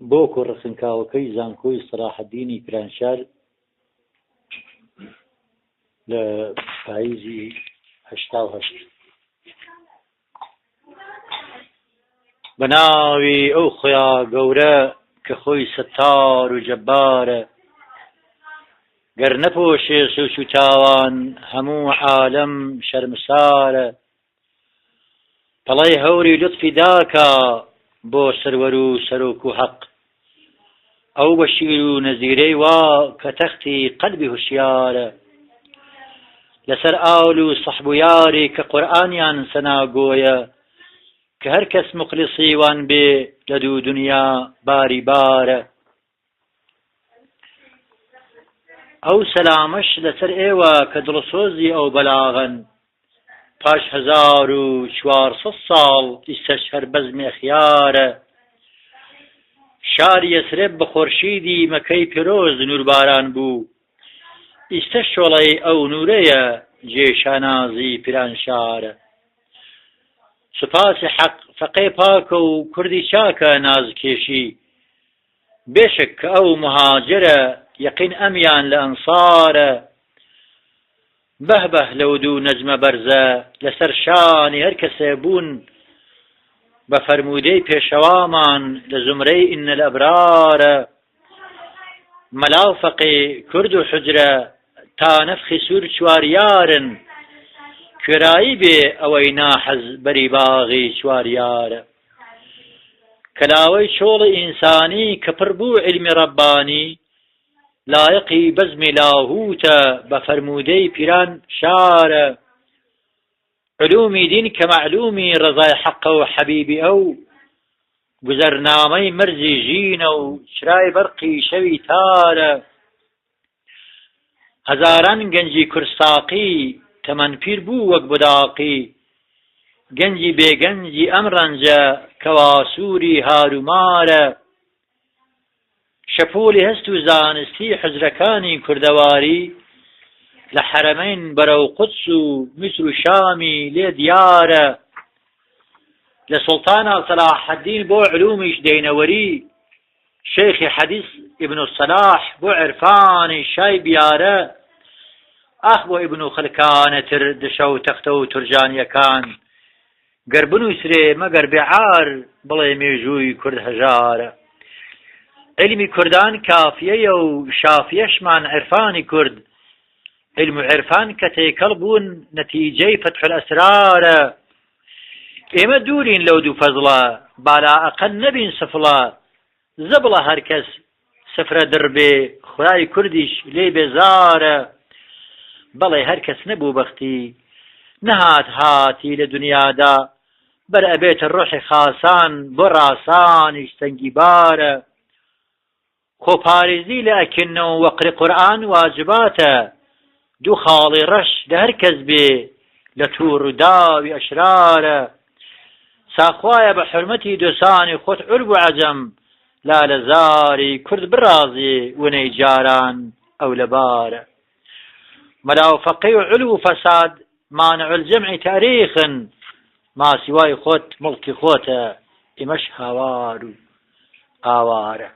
بۆ کوڕە خنکاوەکەی زانکۆی سەلاحەدینی پیرانشار لە پاییزی 88. بە ناوی ئەو خویا گەورە کە خۆی ستار و جەبارە گەر نەپۆشێ سوچ و تاوان هەموو عالەم شەرمسارە پەڵەی هەوری لوتفی داکا بۆ سەروەر و سەرۆک و هەق ئەو بەشیر و نەزیرەی وا کە تەختی قەلبی هوشیارە لەسەر ئاول و سەحب و یاری کە قورئانیان سەناگۆیە کە هەر کەس مخلصی وان بێ لە دوو دنیا باری بارە ئەو سەلامەش لەسەر ئێوە کە دڵسۆزی ئەو بەلاغەن پاش 1400 ساڵ ئیستەش هەر بەزمی ئەخیارە شاری یەسرب بە خۆرشیدی مەکەی پیرۆز نوورباران بوو ئیستەش چۆڵەی ئەو نوورەیە جێ شانازی پیرانشارە سوپاسی حەق فەقێ پاکە و کوردی چاکە نازکێشی بێشک کە ئەو موهاجرە یەقین ئەمیان لە ئەنسارە بەه بەه لەو دوو نەجمە بەرزە لەسەر شانی هەر کەسێ بوون بە فەرموودەی پێشەوامان لە زومرەی ان الابرارە مەلا و فەقێ کورد و حوجرە تا نەفخی سوور چواریارن کوێرایی بێ ئەوەی ناحەز بەری باغی چواریارە کەلاوەی چۆڵی ئینسانی کە پڕ بوو عیلمی ڕەبانی لایەقی بەزمی لاهوتە بە فەرموودەی پیران شارە علومی دین کە مەعلومی ڕەزای حەقە و حەبیبی ئەو گوزەرنامەی مەرزی ژینە و چرای بەرقی شەوی تارە هەزاران گەنجی کورد ساقی تەمەن پیر بوو وەک بوداقی گەنجی بێ گەنجی ئەم ڕەنجە کەوا سووری هارومارە شەپۆلی هەست و زانستی حوجرەکانی کوردەواری لە حەرەمەین بەرەو قودس و میسر و شامی لێ دیارە لە سوڵتانا سەلاحەدین بۆ علومیش دەینەوەری شێخی حەدیس ئیبن الصلاح بۆ عرفانی شای بیارە ئاخ بۆ ئیبن و خلکانە تر دشە و تەختە و تورجانیەکان گەر بنووسرێ مەگەر بێ عار بڵێ مێژووی کورد هەژارە علمی کوردان کافیەیە و شافیەشمان عرفانی کورد علم و عرفان کە تێکەڵ بوون نەتیجەی فتح الاسرارە ئێمە دوورین لەو دوو فەزڵە بالا ئەقەل نەبین سفڵە زبڵە هەرکەس سفرە دڕ بێ خودای کوردیش لێی بێزارە بەڵێ هەرکەس نەبوو بەختی نەهات هاتی لە دنیادا بەر ئەبێتە ڕۆحی خاسان بۆ ڕاسانیش سەنگی بارە خۆپارێزی لە ئەکینە و وەقری قورئان واجباتە دوو خاڵی ڕەش لە هەر کەس بێ لە تووڕ و داوی ئەشرارە ساخوایە بە حورمەتی دۆسانی خۆت عورب و عەجەم لالەزاری کورد بڕازێ ونەی جاران ئەو لەبارە مەلا و فەقێ و عولو و فەساد مانع الجمع تاریخن ماسیوای خۆت مڵکی خۆتە ئیمەش هاوار و ئاوارە.